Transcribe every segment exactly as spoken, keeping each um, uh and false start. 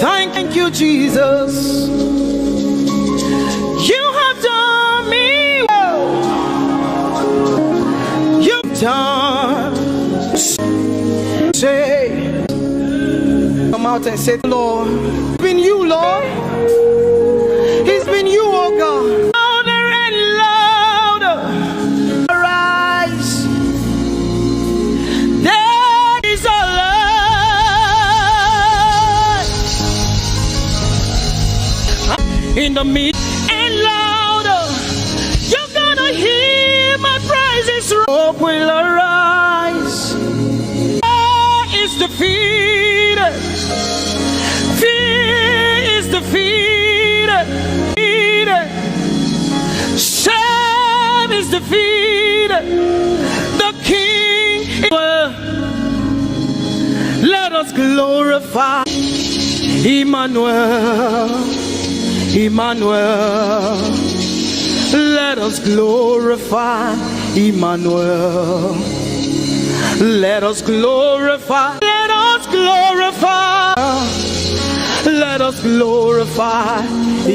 Thank you, Jesus. You have done me well. You've done. Say, come out and say, "Lord, it's been you, Lord. It's been you, oh God." Louder and louder. Arise. There is a light in the midst and louder. You're gonna hear my praises. Hope will arise. Fear is defeated. Fear is defeated. Defeated. Shame is defeated. The King is. Let us glorify Emmanuel. Emmanuel. Let us glorify Emmanuel. Let us glorify. Let us glorify. Let us glorify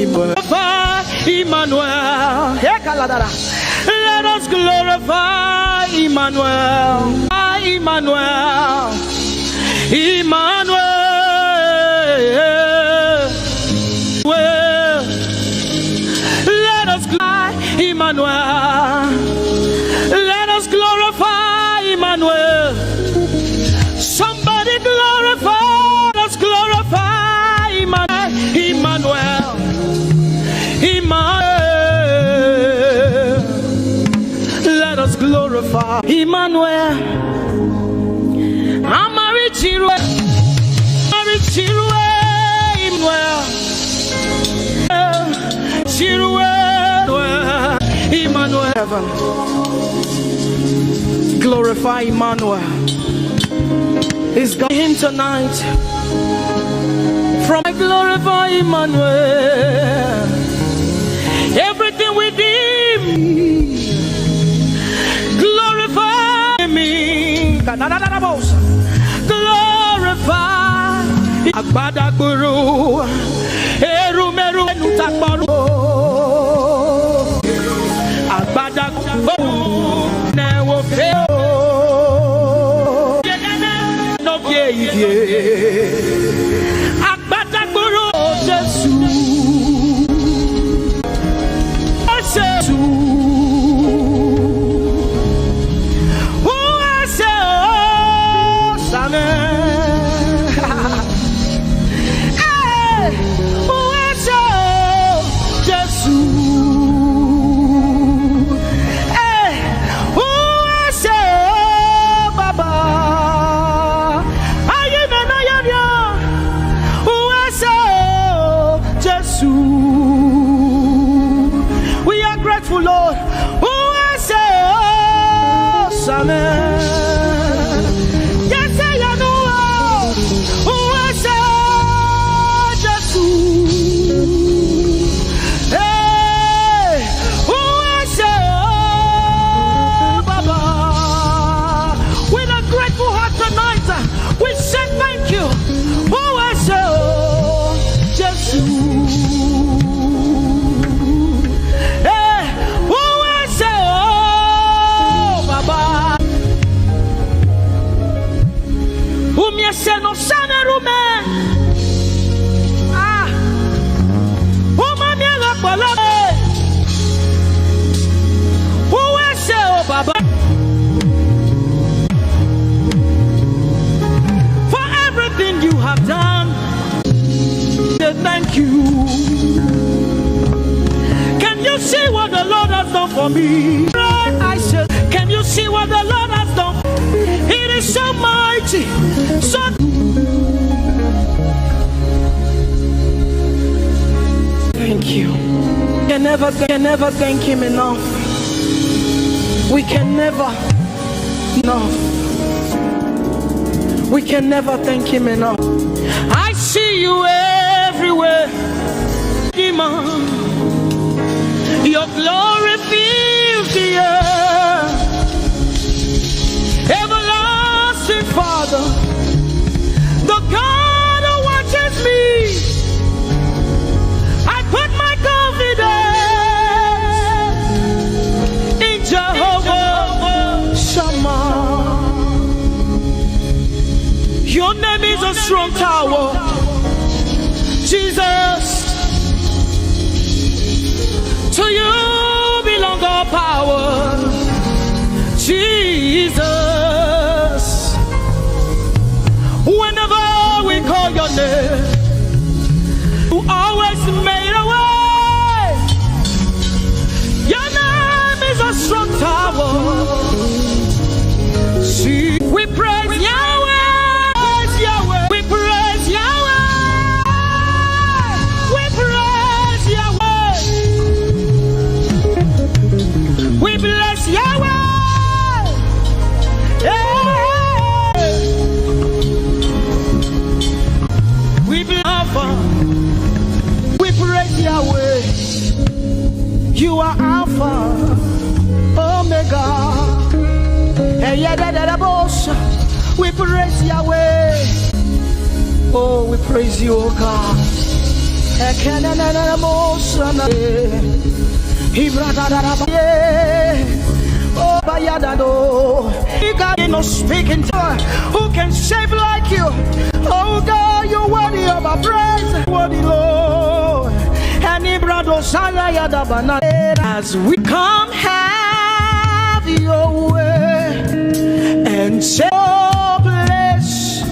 Emmanuel. Emmanuel. Hey, Kaladara. Let us glorify Emmanuel. Ah, Emmanuel. Emmanuel. Well, let us glorify Emmanuel. Let us glorify Emmanuel. Somebody glorify. Let us glorify Emmanuel. Emmanuel. Emmanuel. Let us glorify Emmanuel. Amari Chirwe. Amari Chirwe. Emmanuel. Chirwe. Emmanuel. Heaven. Glorify Emmanuel. Is God him tonight? From I glorify Emmanuel. Everything within me, glorify me. Glorify. Agbadagburu. Erumeru enutakporu. Agbadagburu. Newo feo. No fie idie. Agbadagburu Jesu. Jesu. Who I say, oh, Samuel. Hey, who I say, oh, Jesu. Hey, who I say, oh, Baba. Ayi me no yam yam. Who I say, oh, Jesu. We are grateful, Lord. Who I say, oh, Samuel. Yes, I know. Who I say, oh, Jesu. Hey, who I say, oh, Baba. With a grateful heart tonight, we say thank you. Who I say, oh, Jesu. Hey, who I say, oh, Baba. Whom you say no son rume. Ah. Whom I me la pala. Who I say, oh, Baba. For everything you have done, say thank you. Can you see what the Lord has done for me? I said, can you see what the Lord has done? It is so mighty, so. Thank you. Can never, can never thank him enough. We can never enough. We can never thank him enough. I see you everywhere. Demon, your glory fills the air. Everlasting Father, the God who watches me. Tower. Jesus, to you belong all power. Jesus, whenever we call your name, you always made a way. Your name is a strong tower. See, we praise Yahweh. Praise Yahweh. We praise Yahweh. We praise Yahweh. We bless Yahweh. Yeah. We bless Alpha. We praise Yahweh. You are Alpha, Omega. Eyadadadabos. We praise Yahweh. Oh, we praise you, oh God. Ekenenenemos. Ibradadadaba. Oh, Bayadado. You got no speaking to who can save like you. Oh God, you're worthy of our praise. Worthy, Lord. And Ibrado Salayadabana. As we come, have your way and take your place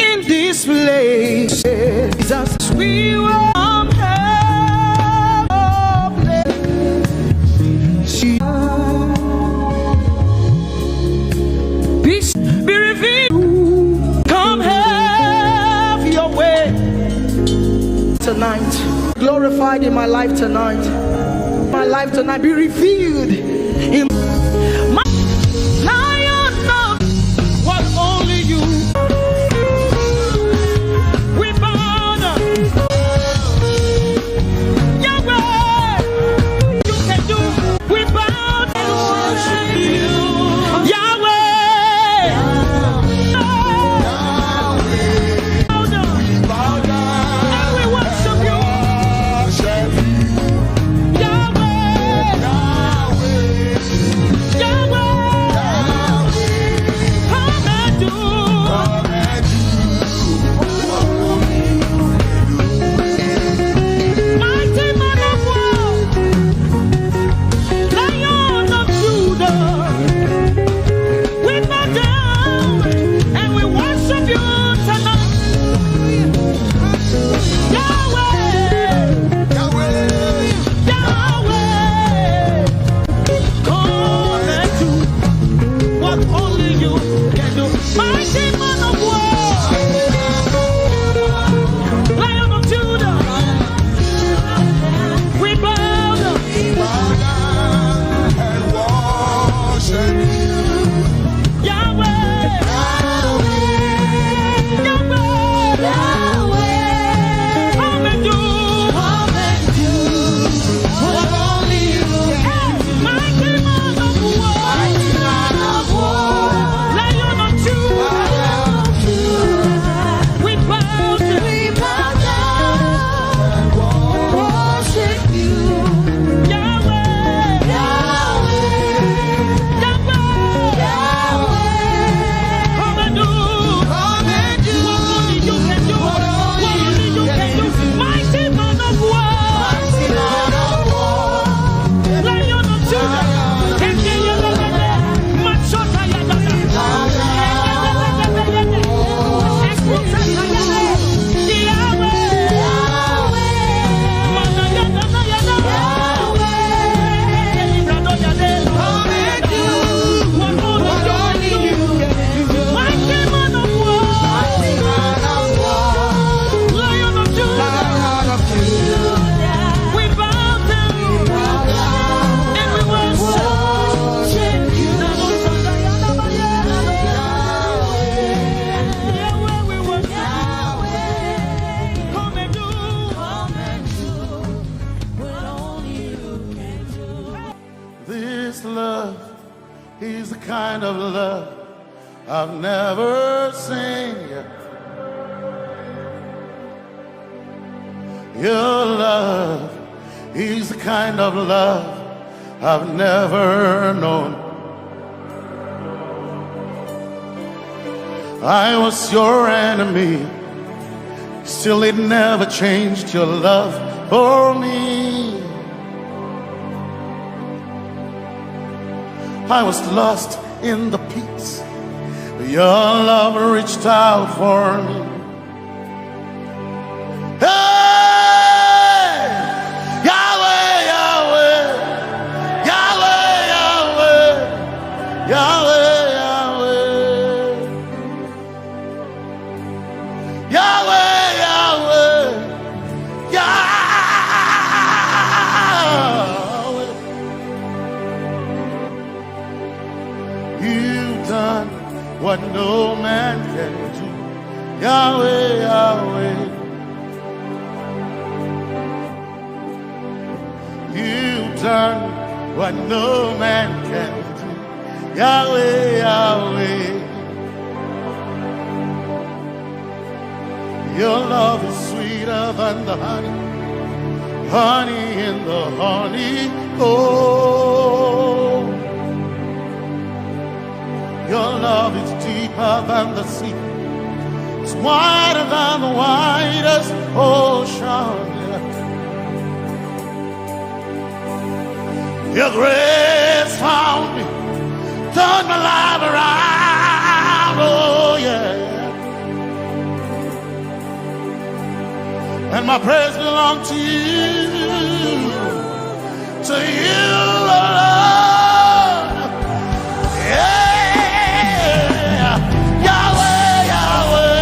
in this place. Jesus, we will come have your place. Be, be revealed. Come have your way tonight. Glorified in my life tonight. My life tonight be revealed in my Lion of what only you. We bow down. Yahweh, you can do. We bow down. Yahweh. Bow down. And we worship you. Yahweh. Yahweh. Come and do. Mighty man of war. Lion of Judah. We bow down and we worship you tonight. Yahweh. Yahweh. Come and do what only you can do. Mighty man of war. Lion of Judah. We bow down. Yahweh. Yahweh. Come and do. What only you can do. Mighty man of war. Lion of Judah. We bow down. We bow down. Worship you. Yahweh. Yahweh. Yahweh. Come and do. Come and do. What only you can do. What only you can do. Mighty man of war. Mighty man of war. Lion of Judah. We bow down and we worship. Yahweh, we worship. Come and do. This love is the kind of love I've never seen yet. Your love is the kind of love I've never known. I was your enemy, Still, it never changed your love for me. I was lost in the pits, but your love reached out for me. Hey! Yahweh, Yahweh, Yahweh, Yahweh, Yahweh, Yahweh. Yahweh, Yahweh, Yahweh. You've done what no man can do. Yahweh, Yahweh. You've done what no man can do. Yahweh, Yahweh. Your love is sweeter than the honey, honey in the honeycomb. Your love is deeper than the sea. It's wider than the widest ocean. Yeah. Your grace found me, turned my life around. Oh, yeah. And my praise belongs to you, to you alone. Yeah. Yahweh, Yahweh,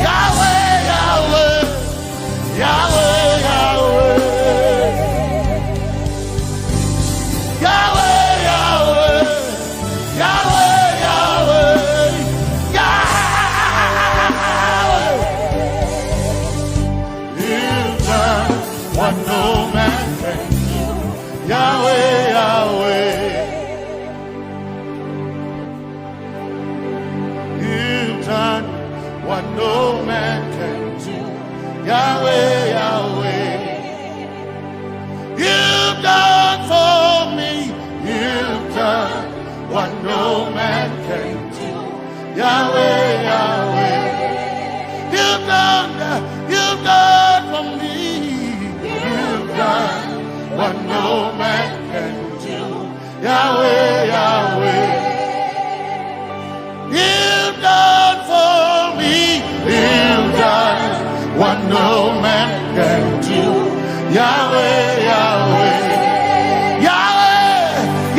Yahweh, Yahweh, Yahweh, Yahweh. Yahweh, Yahweh, Yahweh, Yahweh, Yahweh. You've done what no man can do. Yahweh, Yahweh. You've done what no man can do. Yahweh, Yahweh. You've done for me. You've done what no man can do. Yahweh, Yahweh. You've done, you've done for me. You've done what no man can do. Yahweh, Yahweh. You've done for me. You've done what no man can do. Yahweh, Yahweh. Yahweh,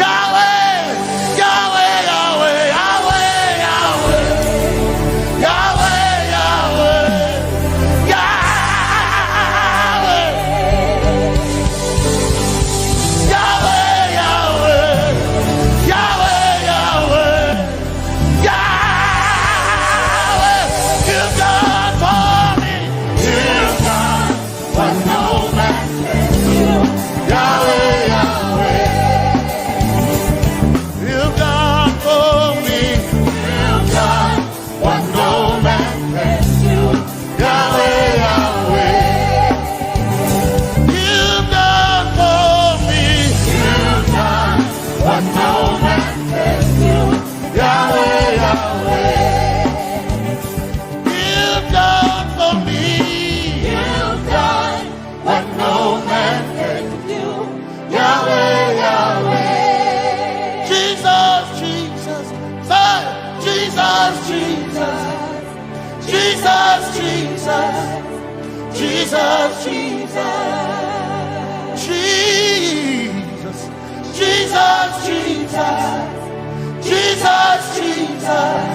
Yahweh. Yahweh, Yahweh, Yahweh, Yahweh. Yahweh, Yahweh. Yahweh. Yahweh, Yahweh, Yahweh, Yahweh, Yahweh, you've done for me. You've done what no man can do. Yahweh, Yahweh, you've done for me. You've done what no man can do. Yahweh, Yahweh. You've done for me. You've done what no man can do. Yahweh, Yahweh. You've done for me. You've done what no man can do. Yahweh, Yahweh. Jesus, Jesus, say, Jesus, Jesus. Jesus, Jesus, Jesus, Jesus. Jesus, Jesus, Jesus. Jesus, Jesus,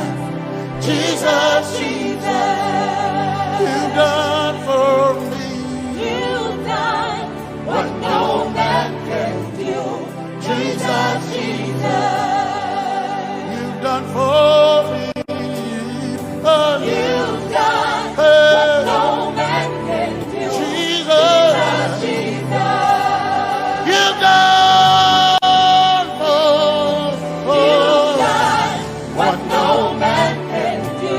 Jesus, Jesus. You've done for me. You've done what no man can do. Jesus, Jesus. You've done for me. Oh. You've done, hey, what no man can do. Jesus. Jesus, Jesus. You've done for, for. You've done what no man can do.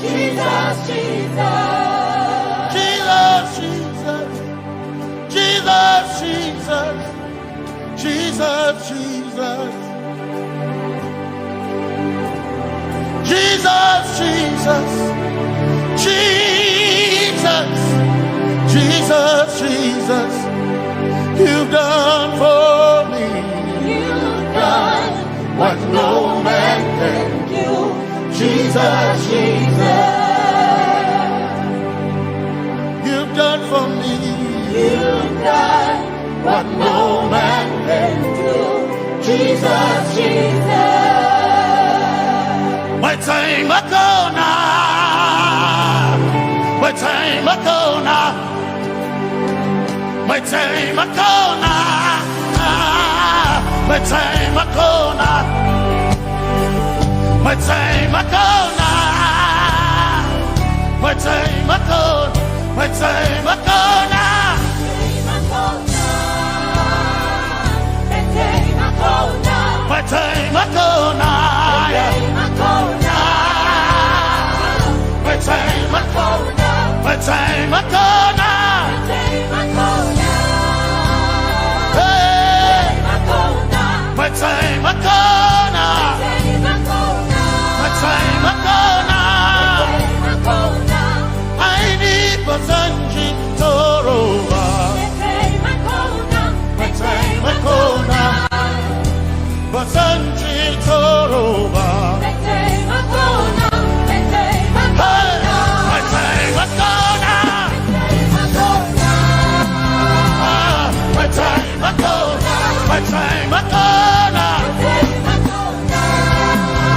Jesus, Jesus. Jesus, Jesus. Jesus, Jesus. Jesus, Jesus. Jesus, Jesus. Jesus, Jesus, you've done for me. You've done what no man can do. Jesus, Jesus, you've done for me. You've done what no man can do. Jesus, Jesus. Metsai makona. Metsai makona. Metsai makona. Metsai makona. Metsai makona. Metsai makona. Metsai makona. Metsai makona. Metsai makona. Metsai makona. Hey. Metsai makona. Metsai makona. Aini bazanji toroba. Metsai makona. Bazanji toroba. Hey, metsai makona. Ah, metsai makona. Metsai makona.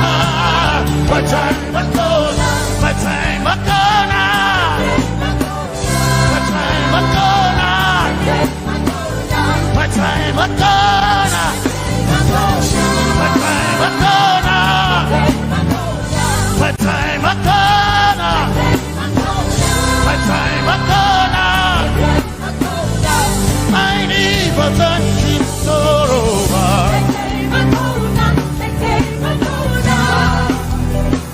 Ah, metsai makona. Metsai makona. Metsai makona. Metsai makona. Metsai makona. Metsai makona. Metsai makona. Aini bazanji toroba.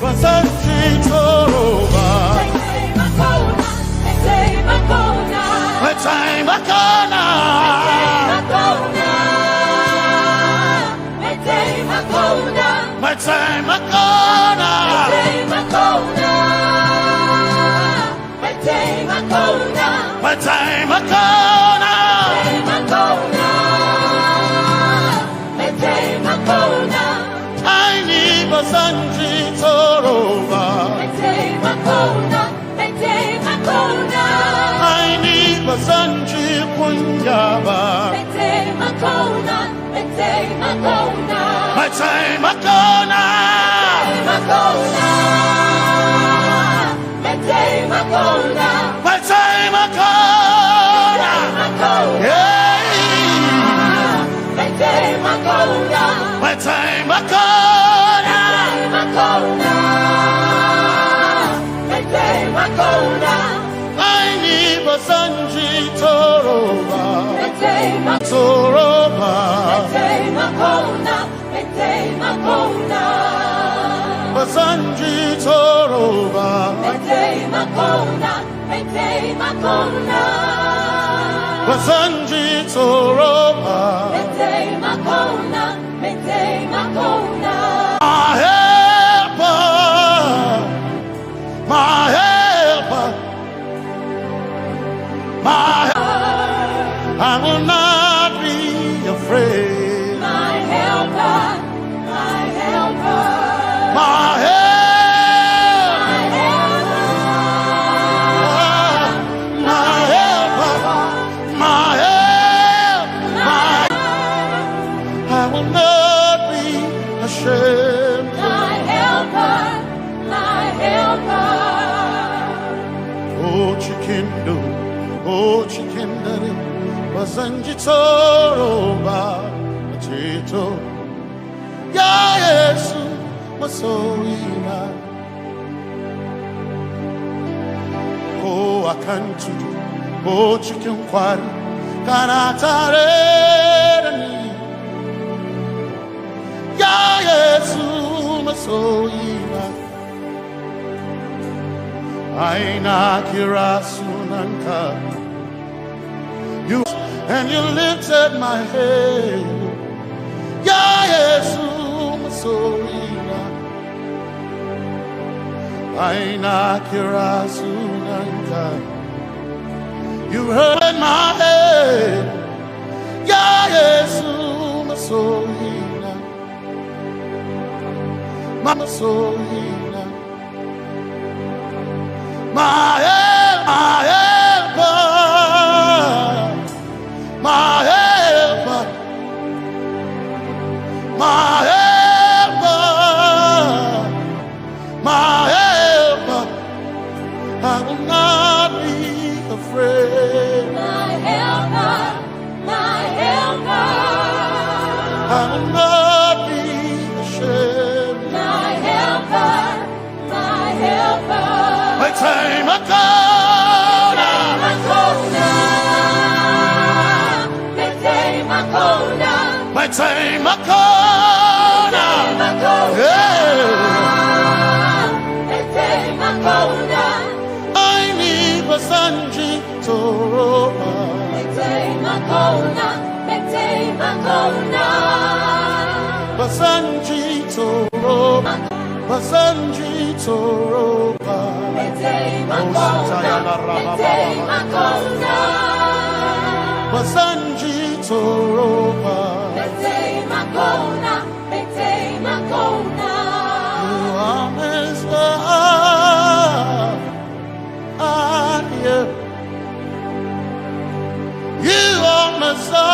Bazanji toroba. Metsai makona. Metsai makona. Metsai makona. Aini bazanji toroba. Aini bazanji kunyaba. Metsai makona. Metsai makona. Hey. Metsai makona. Aini bazanji toroba. Toroba. Bazanji toroba. Bazanji toroba. My helper, my helper, my helper. I will not be afraid. My helper, my helper. My helper. My helper, my help, my help. I will not be ashamed. My helper, my helper. Oh, chikindo, oh, chikindare, bazanji toroba, chito. Ya Yesu, masoyina. Ko a kan tudu, ko cikin kwari, kana tare da ni. Ya Yesu masoyina, ai na kira sunanka. You and you lifted my head. Ya Yesu masoyina, ai na kira sunanka. You heard my head. Yeah, yes, my soul healer. My soul healer. My help, my helper. My helper. My helper. My helper, I will not be afraid. My helper, my helper, I will not be ashamed. My helper, my helper, my time I call. Metsei makona. Yeah. Aini Basanji Toroba. Basanji Toroba. Basanji Toroba. Basanji Toroba. You are Messiah. You are Messiah.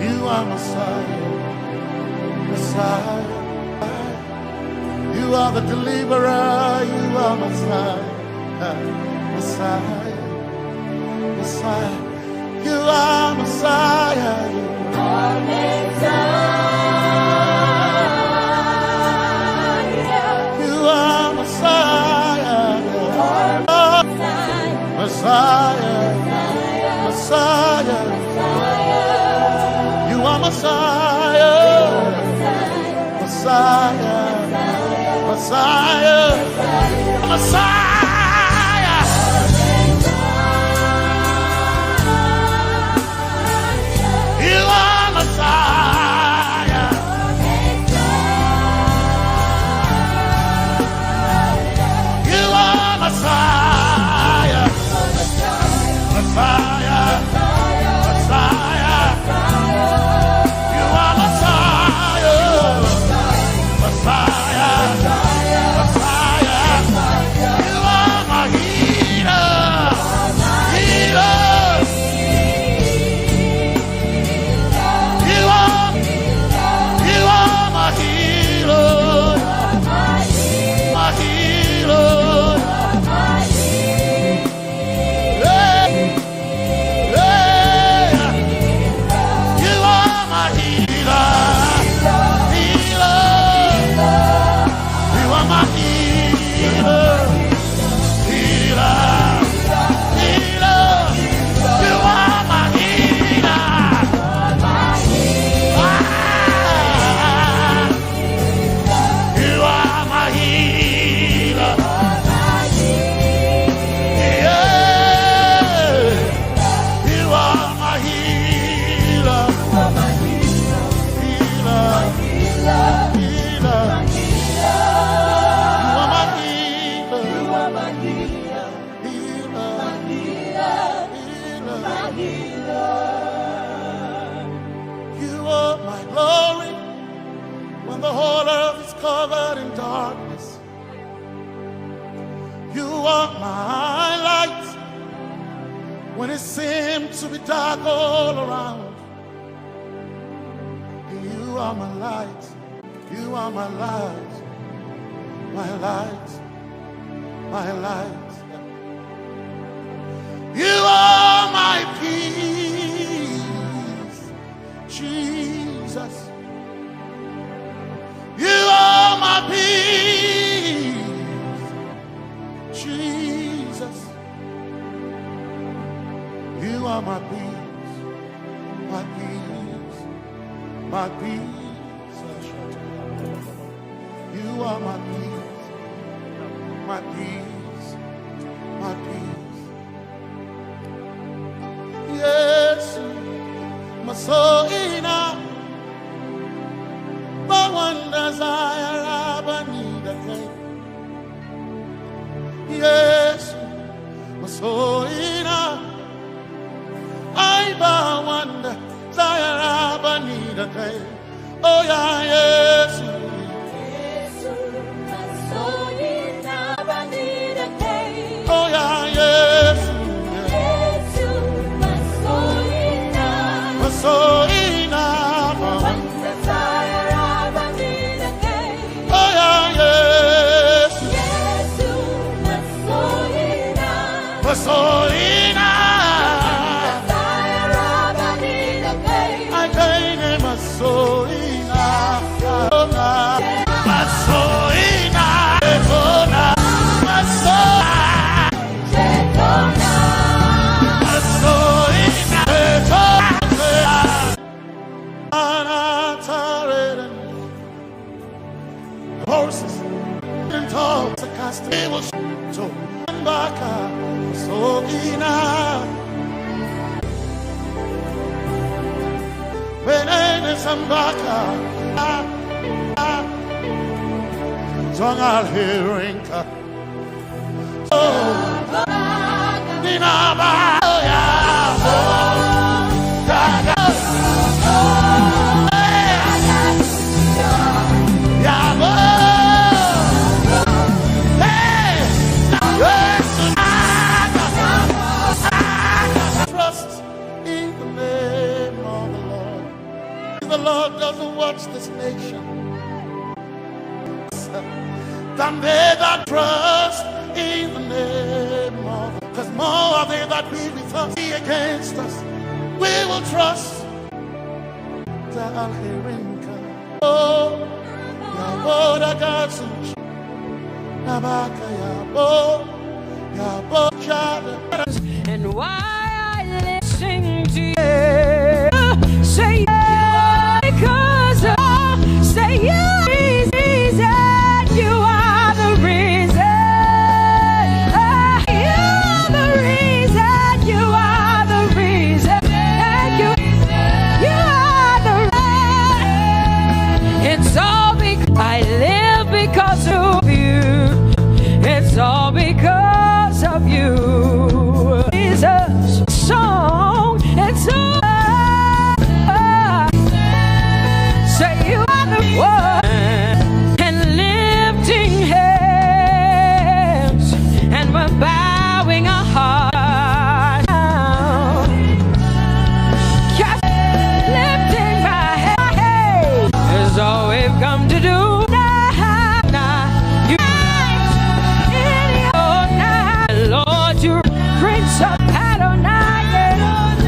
You are Messiah. Messiah. You are the deliverer. You are Messiah. Messiah. Messiah. You are Messiah. You are Messiah. You are Messiah. You are Messiah. Messiah. Messiah. You are Messiah. Messiah, Messiah, Messiah. You are Messiah. You are Messiah. Messiah, Messiah, you are Messiah, Messiah, Messiah, you are my healer, healer, you are, you are my healer, my healer. Hey, hey, you are my healer, healer. You are my healer, healer, healer. You are my healer. Ah. You are my healer. Yeah. You are my healer. Healer. Healer. You are my healer. Healer. Healer. You are my glory. When the whole earth is covered in darkness, you are my light. When it seems to be dark all around, you are my light. You are my light, my light, my light. You are my peace, Jesus. You are my peace, Jesus. You are my peace, my peace, my peace. You are my peace, my peace, my peace. Yes, my soul in a, but one desire I need again. Oya Yesu, oya Yesu, masoina, oya Yesu, masoina, I came in masoina, masoina, masoina, masoina. Horses and talks a cast, they will so Mbaka, Sogina. Benene Sambaka, ah, ah. Zonga Hirinka. Oh, Nina Baya. Trust in the name of the Lord. The Lord doesn't watch this nation than they that trust in the name of. Because more of they that be with us be against us. We will trust. Alherinka. Oh, Yaboda Gatsuch. Nabaka Yabo. Yabo Chada. And why I listen to you? Say, because of, say, you is reason. You are the reason. You are the reason. You are the reason. Thank you. You are the reason. It's all because I live because of you. It's all because